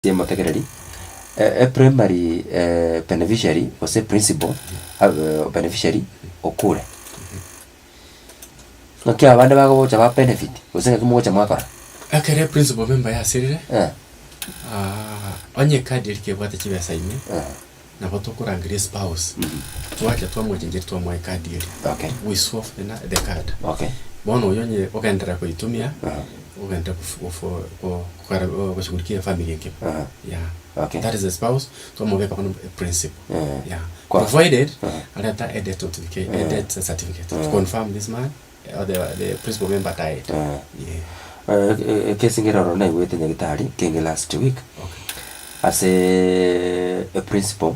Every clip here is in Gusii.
Emotegereri, e primary beneficiary gose principal beneficiary okure. Ng'aki abande bagocha ba benefit gose ng'aki mogocha mwakora? Ekero eprinciple member yasirire, onye ecard eria kebwate chibesa ime, nabo tokorangeria espouse, twacha twamochengeria twamoa ecard eria. Okay. We swap the na the card. Okay. Bono oywo onye ogenderera koitumia, ogenderera kofu ko kogera goshughulikia efamiri engima. Yeah. Okay. That is the spouse, twamobeka bono eprinciple. Yeah. Kwa- Provided, areta a death notifica- a death certificate to confirm this man or the the principal member died. Yeah. Ekesi nkere ororo naigwete nyagetari kenge last week, Okay. ase eprinciple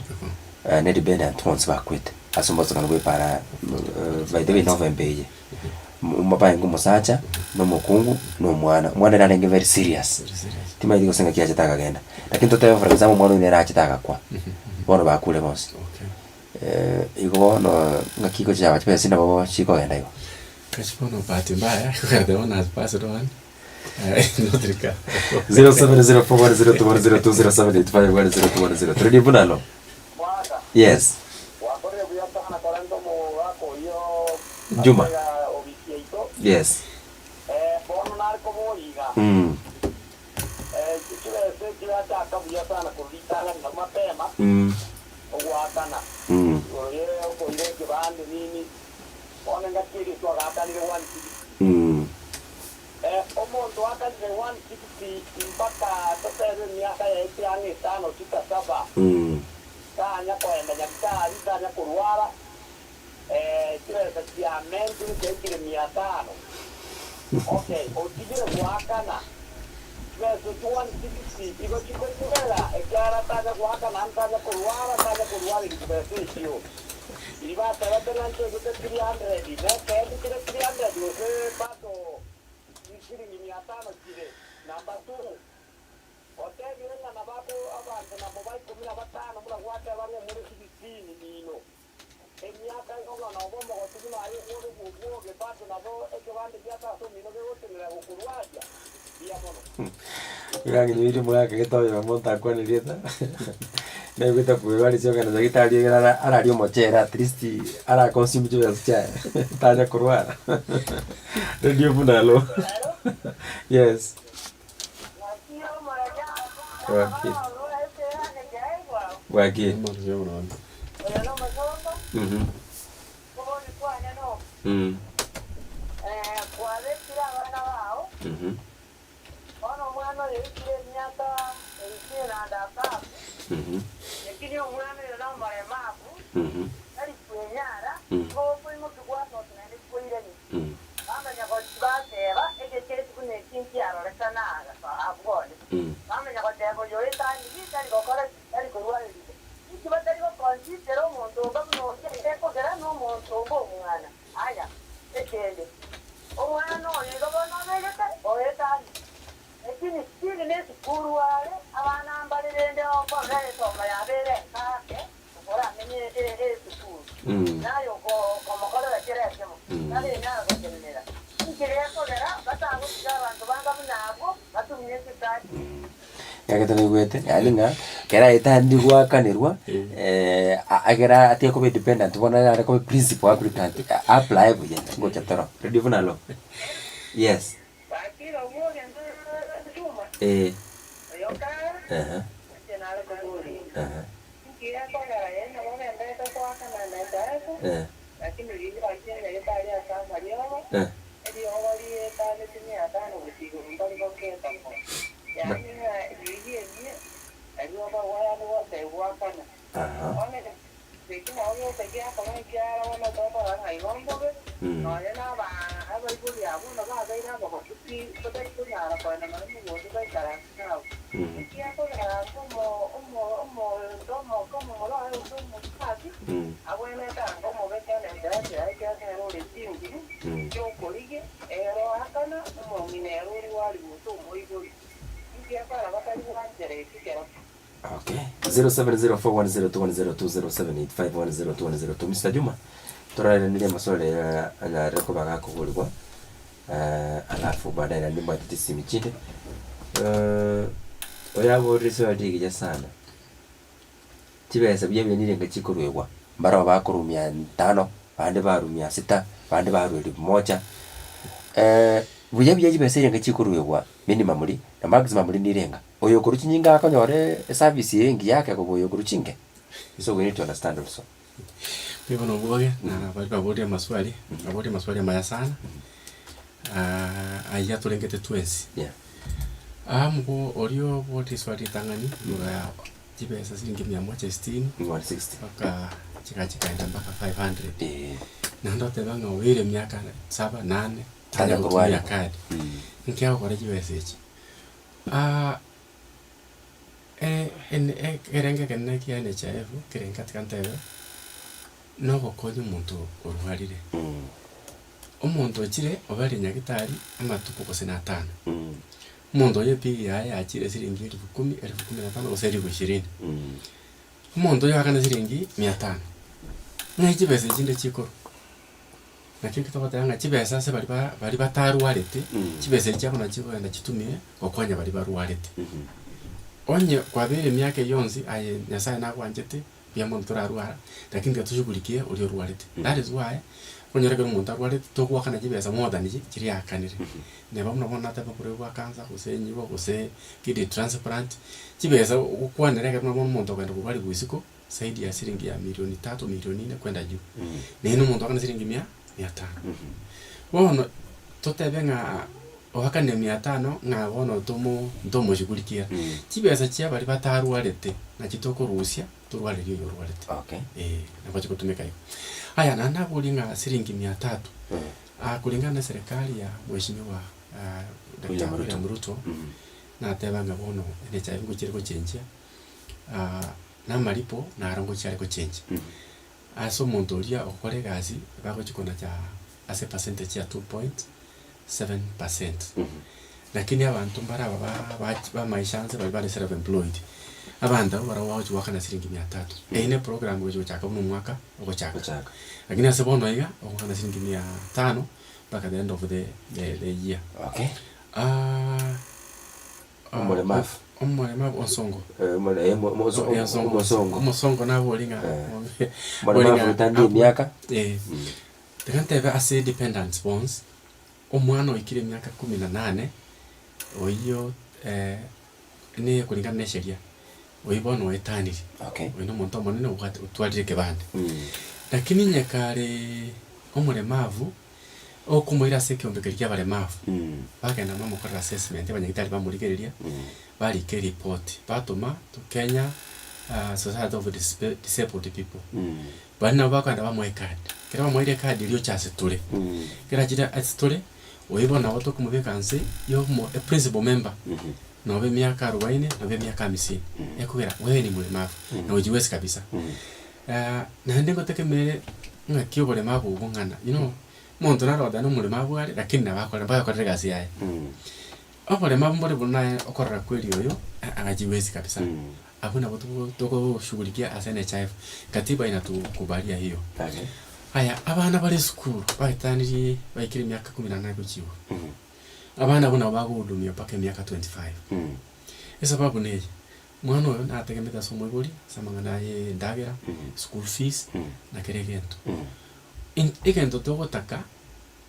ne dependant bonsi bakwete ase omosangano bwa epara by the way November eye. Barenge omosacha, na omokungu, na omwana. Omwana ere arenge very serious, timaeti gose ng'aki achete akagenda. Lakini totebe for example omwana oyio nere achete agakwa, bono bakure bonsi. Igo bono ng'aki gochia yaba chibesa nabo chikogenda igo. Kasi bono bahati mbaya, the one has passed on, not recover. 07041021020785102103 Radio Bunalo. Yes. Juma. Yes. Mm. Mm. Mm. Mm. Mm. Chibesa chiamentire chiaikire mia tano. Okay, otigire goakana chibesa echio 160 igo chikobera ekiagera tanya goakana ande tanya korwara tanya korwareria chibesa echio. Riria batebete ng'a nchegete 300 nekeene kere 300 gose bado chisiringi mia tano chire. Number two, otebire ng'a nabo abanto nabo ba ikomi na batano buna gwateba ng'a more sibitini mino. Emiaka igo noba omogotu buna aye omworo bw'obwoge, bado nabo ekebande gia tata omino gegotenena gokorwaria buya mono. Ng'ang'inyoirie omogaka gete oyomo ntakwana erieta, naigwete koigwa aria ogenda nyagetari egere ara ararie omochere at least ara consume chibesa chiaye tanya korwara. Radio buna alo yes. Bwakire. Mhm. Mm. Mhm. Mhm. Mhm. Mm. Mm. Bamanya gobateeba, Egecheti buna eki nkiarorekana abwo one. Bamanya goteeba, Oyo oetanirie tari gokora ki? Tari korua eribo. Inki batari gokonsitera omonto onga buna oria ekogera nomonto onga omwana? Aya, ekende, omwana oyo igo bono obegete oetanirie. Lakini still nesukuru are, abana mbare rende okorora esoma yabo ere enka ake, Oramenye esukuru, naye okomokorera kera ekemo, tarenyara gotenenera. Inki gekogera batagotiga abanto banga buna abwo batumie chisati? Egento naigwete, yaani ng'a ekero aetanirie goakanerwa, ekero atige koba independent bono nare koba principal applicant, a apply buya ngocha toro. Radio buna alo? Yes. Bakire omogento chuma, Eh. oyo kare, Ehe. inche nare koboria. Ehe. Inki gekogera aye nabogenderete goakana na Esaeso, Eh. lakini riria bachire nyagetari ase amariogo, Eh. eriogo ri'etalenti mia tano gochia igoro mbari goketa mono. Yaani ng'a riria erio nario bagoyani gotebia goakana. Aha. Bono eki nabo gioka giakoba ekiagera bono tokorora ng'a igo mbobe, nonya naba abaibori abwo buna babeire abagotu pi, totari konyara koenda nonya mogondo baikaranse nabwo. Eki gekogera omo omo omonto omoke omomura oye gose omosubati, abwenerete ange omobeke enencho yaye ekiagera ere ore chinguru chi'okorigia, ere oakana, omong'ina ere oria oari gose omoibori. Inki gekogera batari gwanchera eki kero? Okay, 0704102102 0785102102 Mister Juma, torairanerie amaswali aya anyarire koba gakoborigwa alafu baadaye naende nimbwate chisimi chinde. Oyaborire swali rigiya sana. Chibesa buya buya nirenga chikoruegwa, mbarabwo bakorwa mia tano, bande barwa mia sita, bande barwa elfu moja. Buya buya chibesa erenga chikoruegwa minimum ri, na maximum ri nirenga. Oyo okorwa chinyinga akonyora eservice eye engiya ake kobua oyo okorwa chinke. So we need to understand also. Bono obwoge na baria baboria amaswali, baboria amaswali amaya sana, ayio atorengete twensi. Yeah. Amo oria oboria riswali ritang'ani igoro ya chibesa siringi mia moja sitini, 160. mpaka chigacha chikaenda mpaka 500. Eh. Naende oteba ng'a obeire emiaka saba, nane, Tanya tanya gotumia korwaria. kadi. Nki agokora chibesa echi? Ekerengo ekenene kia NHIF kere katika ntebe, nogokonya omonto orwarire. Omonto ochire obeire nyagetari amatuko gose na atano, omonto oyo ebill yaye yachire siringi elfu kumi, elfu kumi na tano gose elfu ishirini. Omonto oyo oakane siringi mia tano, ng'ai chibesa echinde chikorwa? Naki ekio togoteba ng'a chibesa ase baria ba baria batarwareti, chibesa echi chiabo nachio chikogenda chitumie gokonya baria barwarete. Onye kwabeire emiaka eyio yonsi aye Nyasaye nagwanchete, mbuya mono torarwara, lakini tiga toshughulikie oria orwarete. That is why, okonyora ekero omonto arwarete, togoakana chibesa more than chi chiria aakanire. Neba buna bono nateba oborwaire bwa cancer, gose enyigo, gose kidney transplant, chibesa gokwanera ekero buna bono omonto okogenda korwariwa isiko, Zaidi ya siringi ya milioni tatu, milioni ine kwenda juu. Naende omonto oakane siringi mia, mia tano. Bono totebe ng'a oakane mia tano ng'a bono tomo ntomoshughulikia. Chibesa chia baria batarwarete nachi tokorusia torwarerie oyo orwarete. Okay. Eh, nabo chigotumeka igo. Aya naende naborie ng'a siringi mia tatu, kulingana na eserekari ya mweshimiwa William Daktari Ruto. William Ruto, nateba ng'a bono NHIF ngochia ere gochenjia. Namaripo naro ngochia are gochenja. Ase omonto oria ogokora egasi bagochia konacha ase epercentage ya 2.7%. Lakini abanto mbare aba ba ba bamaisha anse baria bare self employed, abanto abwo barabwo bagochia goakana siringi mia tatu. Eyio ne program egochia gochaka buna omwaka ogochaka. Gochaka. Lakini ase bono iga, ogoakana siringi mia tano mpaka the end of the the year. Okay. Omoremavu. Omoremavu onsongo. Eh, omore- eh, mo- moso- Eh, onsongo. omosongo. Omosongo nabori ng'a Eh. bori Omoremavu ng'a otandi abwo- emiaka. Eh. Tiga ntebe ase dependants bonsi, omwana oikire emiaka kumi na nane, oyio ne kulingana na esheria, oyio bono oetanire. Okay. Oyio na omonto omonene obwate otwarire ekebande. Mm. Lakini onye kare omoremavu, Okomoira ase ekeombe keria ki'abaremavu, bagenda bamokorera assessment, abanyagitari bamorigereria, barika eripoti, batoma to Kenya Society of Disabled People. Baria nabo bakogenda bamoa ecard, ekero bamoeire ecard eria oche ase tore, ekero achire ase tore, oyio bono nabo tokomobeka nse ya omo eprinciple member, noba emiaka arubaini, noba emiaka hamsini, ekogera wewe ni mlemavu, na hujiwezi kabisa. Naende ngotegemere ng'aki oboremavu obwo ng'ana, you know, omonto nare goteba nomoremavu are lakini nabo akore mpaka akorere egasi yaye. Oboremavu mbore buna naye okorora kweri oyo, agachiwesi kabisa. Abwo nabo togo togoshughulikia ase NHIF, katiba inatukubalia hiyo. Okay. Aya, abana bare esukuru baetanirie baikire emiaka kumi na nane gochia igoro, abana abwo nabo bagohudumiwa mpaka emiaka 25. Esababu neye, Omwana oyo nategemete ase omoibori ase amang'ana aye endagera, school fees, na kera egento. In- Egento togotaka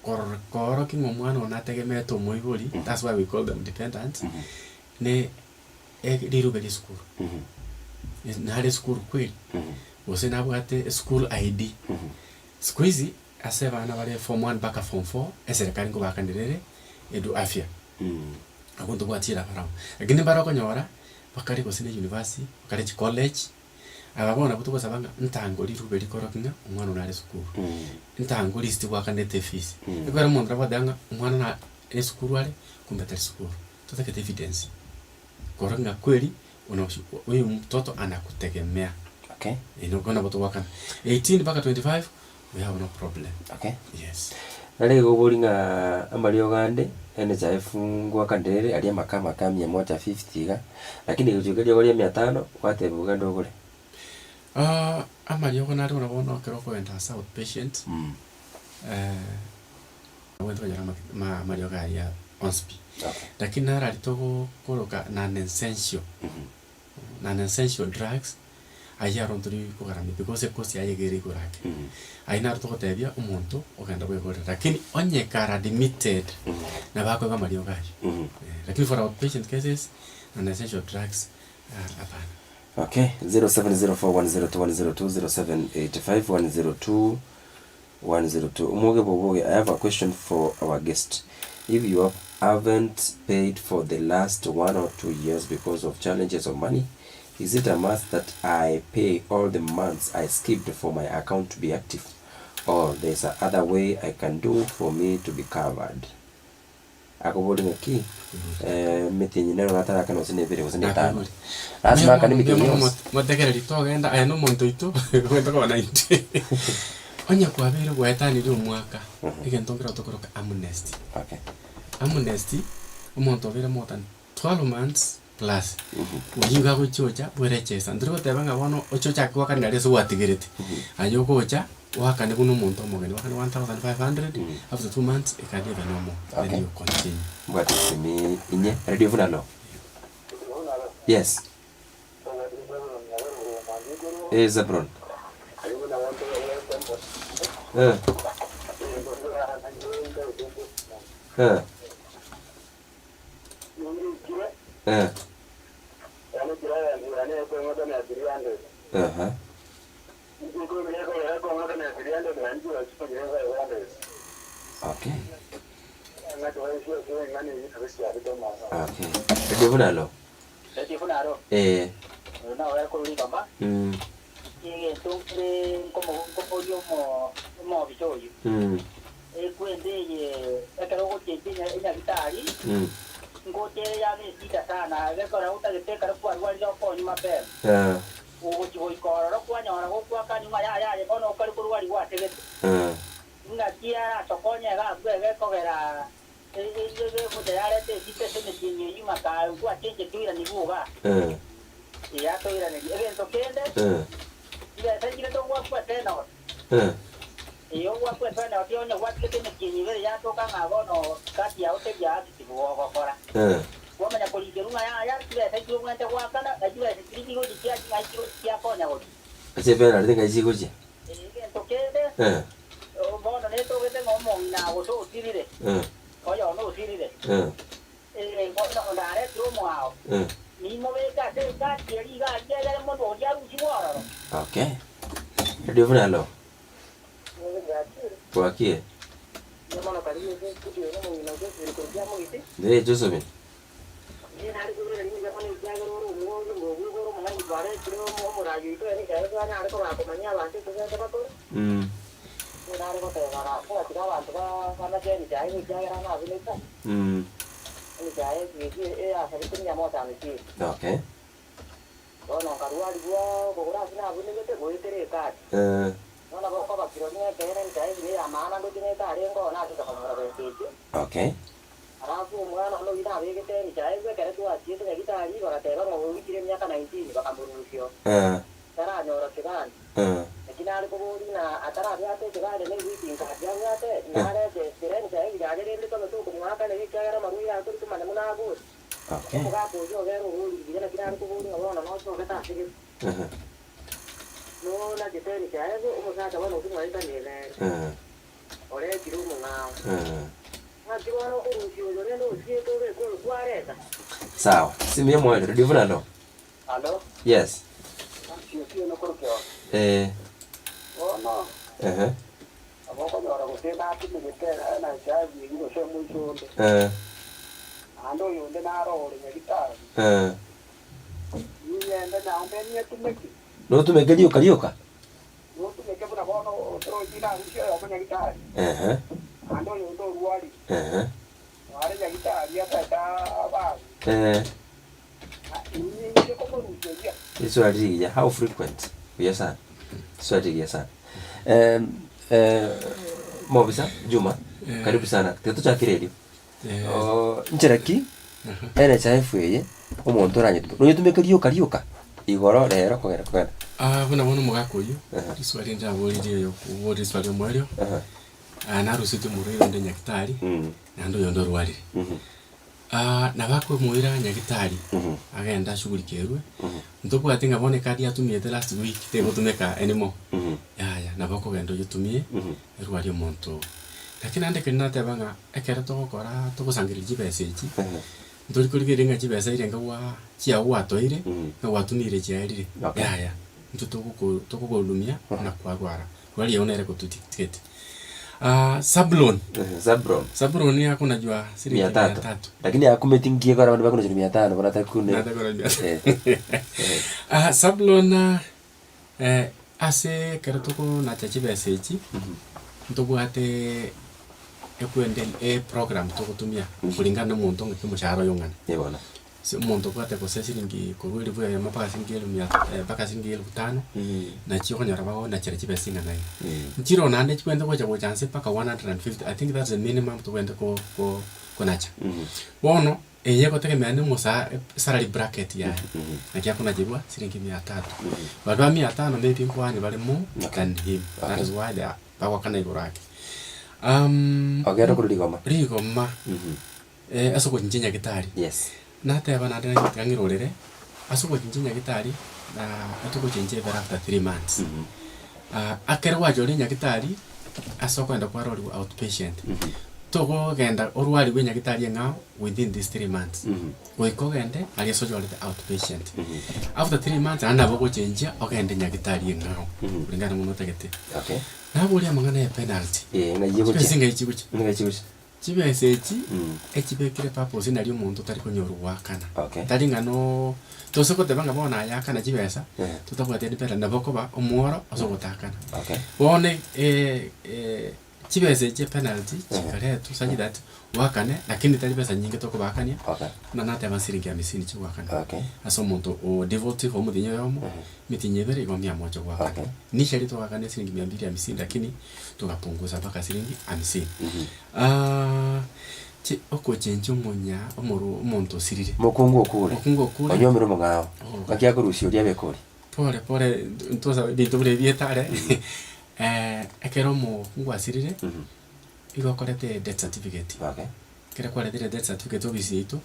korora koorokia ng'a omwana oyo nategemete omoibori, that's why we call them dependants, ne e- riruga ria esukuru. Nare esukuru kweri, gose nabwate eschool ID. Siku hizi, ase abana bare form one mpaka form four, eserekari nkobakanera ere edu afya. Abwo ntobwati barabwo. Lakini mbare okonyora, bakare gose ne university, bakare chicollege, aba bono nabwo togosaba ng'a ntango rirube rikorokia ng'a omwana one nare esukuru, ntango risiti gwakanete efees. Ekero omonto nabo agoteba ng'a omwana na esukuru are, kumbe tari sukuru. Totagete evidence, korokia ng'a kweri huyu mtoto anakutegemea. Okay. Ere nabo togwakana. 18 mpaka 25, we have no problem. Okay. Yes. Nare igo obori ng'a amariogo ande, NHIF ngoakanire ere aria amaka amaka mia moja fifty iga, lakini gochika eriogo ria mia tano, gwatebiwa ogende ogore. Amariogo nare buna bono ekero okogenda ase outpatient, obwenerete konyora amariogo aria. onsi pi. Lakini naro aria togokoroka non essential, non essential drugs, ayio aro ntori kogaramia because ecost yaye iga ere igoro ake. Ayio naro togotebia omonto ogenda bwegorera lakini onye kare admitted, nabo akoegwa amariogo ayio. Lakini for outpatient cases, non essential drugs hapana. Okay, 0704102102, 0785 102 102. Omoge boboge, I have a question for our guest. If you have, haven't paid for the last one or two years because of challenges of money, is it a must that I pay all the months I skipped for my account to be active? Or there's a other way I can do for me to be covered? Akoboria ng'aki, emetienyi nero natarakane gose nebere gose netano. Lasima akane emetienyi yonsi. Motegereri togenda aye nomonto oito ogende koba naintwe. Onye kwabeire gwaetanirie omwaka, egento nkero tokoroka amnesty. Okay. Amnesty, omonto obeire more than 12 months plus, oyio iga agochia ocha bwerecheesa. Ntori goteba ng'a bono oche ochake goakanera aria ase gwatigerete, aye ogocha oakane buna omonto omogeni, oakane 1500, after 2 months ekadi ebe normal, then Okay. you continue. Mbwate chisemi inye, radio buna lo. Yes. Eh, Zebron. Eh. Eh. Eh. Aha. Okay. Okay. Radio buna lo. Eh. Mm. Mm. Mm. Eh. Eh. Eh. Eh. Eh. Eh. Ase epenalty ngai chigochia? Eh. Eh. Eh. Eh. Okay. Radio buna hello. Bwakie. Ee Josephine. Mm. Mm. Okay. Eh. Okay. Eh. Eh. Okay. Ehe. Eh. Eh. Sawa. Simu ya moyo radio vunalo. Alo, Yes. sio nokorokeo. Eh. Bono, Ehe. abokonyora gose natumegete NHIV eywo gose omoiso onde. Eh. Naende oyonde naro ore nyagitari. Eh. Ninyende naende niyetumeke. Notumeke rioka rioka? Notumeke buna bono otorochi narusia oyomo nyagitari. Ehe. Naende oyonde orwarire. Ehe. Are nyagitari ataete abana. Eh. Ninche komoruseria. Iswali rigiya, how frequent? Buya sana. Iswali rigiya sana. Em, eh, Mobisa, Juma, Eh. karibu sana. Tiga tochake redio. Eh. Oh, nchera ki NHIF eye omonto oranyetumeke nonyetumeke rioka rioka igoro rero kogenda kogenda Ah, buna bono omogaka oyio Aha. riswali ndaboririe oyo okobora riswali omoerio Aha. Narusetie omorwaire onde nyagetari, naende oyonde orwarire. Nabo akomoira nyagetari, agende ashughulikerwe, ntobwati ng'a bono ekadi atumiete last week tegotumeka anymore, yaya nabo okogenda oyetumie, erwarie omonto oo. Lakini naende ekero nateba ng'a ekero togokora togosangereria chibesa echi, ntori korigereria ng'a chibesa erenga gwa chiago gwatoire, ng'a gwatumire chiaerire, yaya, intwe togoko tokogohudumia na kwarwara. Rwaria ego nere gotutigeti. Zabulon. Zabulon. Zabulon akonachwa siringi Mia mia tatu. tatu. Lakini akumeti ngiye kora abandu bakonachwa mia tano bono atakune. Natakora mia Eh. Ah, Zabulon ah, eh, ase ekero tokonacha chibesa echi, ntobwate ekwende eprogram togotumia kulingana na omonto ng'aki omoshahara oye ong'ana. Eh bono. Ase omonto obwate gose siringi korwa elifu eyemo mpaka siringi elifu mia mpaka siringi elifu tano, nachi okonyora bagonachera chibesa ing'ana iga. Nchiroo naende chibwenerete gocha gocha nse mpaka 150, I think that's the minimum tobwenerete ko- ko- konacha. Bono, eye egotegemea na omosaa salary bracket yaye, naki akonacherwa siringi mia tatu. Baria ba mia tano maybe nkoani bare more than him, that is why they are bagwakana igoro ake. Ogere korwa rigoma. Rigoma. Ase ogochincha nyagetari. Yes. Nateba naende nainche tiga ng'irorere, ase ogochincha nyagetari, na togochencha ebere after 3 months. Ekero gwachorire nyagetari, ase okogenda kwarorigwa outpatient, tokogenda orwarigwe nyagetari eng'ao within these 3 months. Goika ogende aria ase ochorete outpatient. After 3 months naende nabo ogochenchia ogende nyagetari eng'ao, kulingana buna otagete. Naboria amang'ana ya penalty, Eh, ng'ai egochia? chibesa ng'ai chigochia? Ng'ai chigochia? Chibesa echi echibekire purpose nari omonto otari konyorwa goakana. Okay. Tari ng'a noo tose goteba ng'a bono aye akana chibesa, Eh. totabwati any penalty nabo okoba omworo ase ogotakana. Okay. Bono chibesa echi epenalty chikaretwa such that oakane lakini tari besa nyinge tokobaakania, Okay. buna nateba siringi hamsini chigoakana. Okay. Ase omonto o default omotienyi oyomo, emetienyi ebere igo mia moja ogoakana. Okay. Initially twaakana esiringi mia mbili hamsini lakini togapunguza mpaka siringi hamsini. Chi okochencha omonya omoro omonto osirire. Mokungu okure. Mokungu okure. Onyuomire omong'ao. Oh. Ng'aki akorusia oria abeke oria. Pore pore ntosa ebinto buna ebi etare, ekero omokungu asirire, igo okorete death certificate. Okay. Ekero kwaretire death certificate ofisi yaito,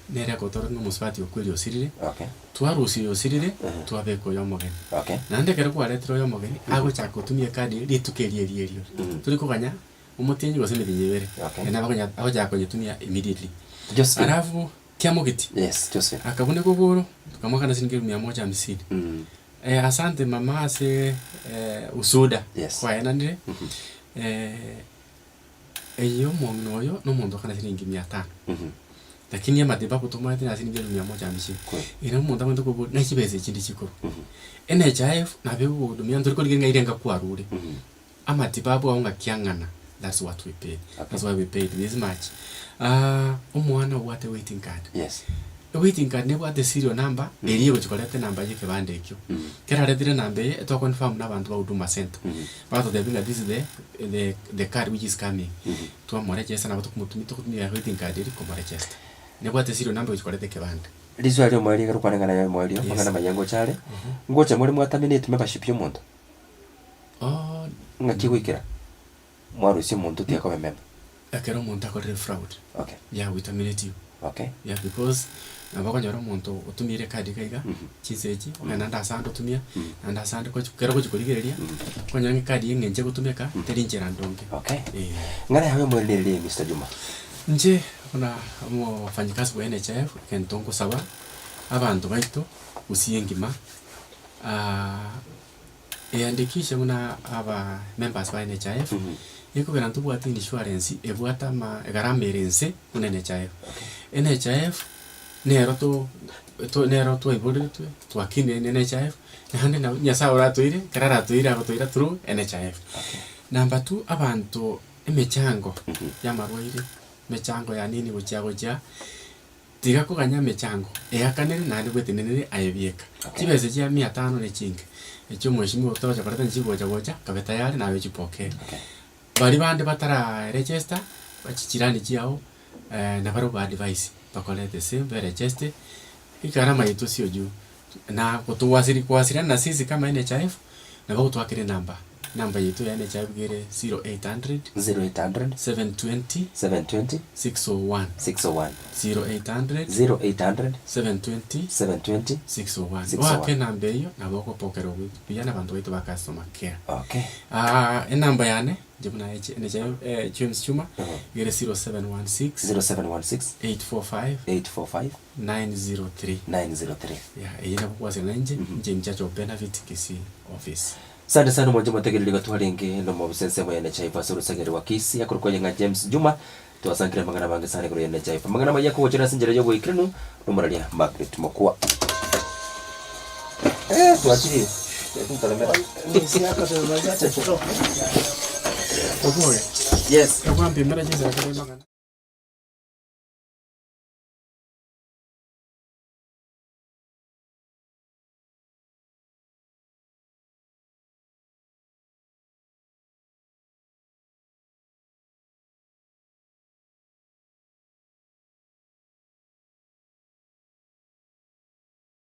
nere egotorora ng'a omosubati okweri osirire, Okay. twarusia oyo osirire, twabeka oyo omogeni. Okay. Naende ekero kwaretire oyo omogeni, agochaka gotumia ekadi eye rituko erio erio erio. Tori koganya omotienyi gose emetienyi ebere, Okay. naende abakonya agochaka konyetumia immediately. Josephine. Alafu kiamogeti, Yes, Josephine. akabuna kogoro, tokamoakana siringi elfu mia moja hamsini. Asante mama ase usuda Yes. kwaenanire, Eye omong'ina oyo nomonto okana siringi mia tano, lakini amatibabu tomaete na siringi elfu mia moja hamsini. Kweli. Ere omonto abwenerete kobua na chibesa echi ndichikorwa. NHIF nabo egogohudumia ntori korigereria ng'a irenga kwarure, amatibabu ao ng'aki ang'ana, that's what we pay, that's why we paid this much. Omwana obwate waiting card. Yes. Ewaiting card nebwate serial number, eria egochi koreta enamba ya ekebande ekio. Ekero aretire enamba eye, etwa confirm na abanto ba Huduma Centre. Bagatotebia ng'a this is the the the card which is coming. Twamoregister nabo tokomotumia togotumia waiting card eria komoregister. Nebwate serial number egochi koreta ekebande. Riswali riomoerio ekero okwaneng'ana aye omoerio, Yes. amang'ana amaya ngocha are, ngocha more mwaterminate membership ya omonto? Oh, Ng'aki goikera mwarusia omonto tiga koba emember? Ekero omonto akorire fraud, Okay. yeah we terminate you. Okay. Yeah, because nabo okonyora omonto otumire ecard iga iga, chinsa echi, ogenda naende ase ande otumia, naende ase ande gochi ekero ogochi korigereria, okonyora ng'a ecard ya eng'encho egotumeka, teri nchera ndonge. Okay. Eh. Ng'ana yago emoerio nere riria Mister Juma. Inche buna omofanyikazi bwa NHIF, egento nkosaba, abanto baito, gusii engima, Eandikishe buna aba members ba NHIF, ekobera ntobwate insurance ebwate ama egarama ere inse buna NHIF. NHIF nero to to nero twaiboretwe twakinire na NHIF, naende nabo Nyasaye oratoire ekero aratoire agotoira through NHIF. Number two, abanto emechango ya amarwaire, emechango ya nini gochia gochia. Tiga koganya emechango eakanere naende bwetenenere aye bieka. Chibesa chia mia tano ne chinke, echio omweshimiwa otogocha koreta nchigocha gocha, kabe tayari naye ochipokee. Baria bande batara register, chichirani chiao nabarabwo ba advise bakore the same be register, egarama yaito sio juu, na gotowasiri kowasiliana na sisi kama NHIF, nabo ogotwakera enamba. Enamba yaito ya NHIF iga ere 0800 0800 720 720 601. 601. 0800 0800 720 720 601. 601. Oake enamba eyio nabo okopokera buya na abanto baito ba customer care. Okay. Ah, enamba yane inche buna NHIF eh, James Chuma Mhm. iga ere 0716 0716 845 845 903. 903. Yeah, eyio nabo kwasera nainche, inche in charge of benefit Kisii office. Sande sana omwanche motegereri igo twarenge nomobisa ensemo ya NHIF ase orosegere rwa Kisii akorokwa aye ng'a James Juma twasankire amang'ana amange sana igoro ya NHIF amang'ana amaya akogochera ase enchera yoboikeranu nomoraria Margaret Mokua. Eh, twachirire. Oboe, Yes. ekwambimera chinsa ekero emagana.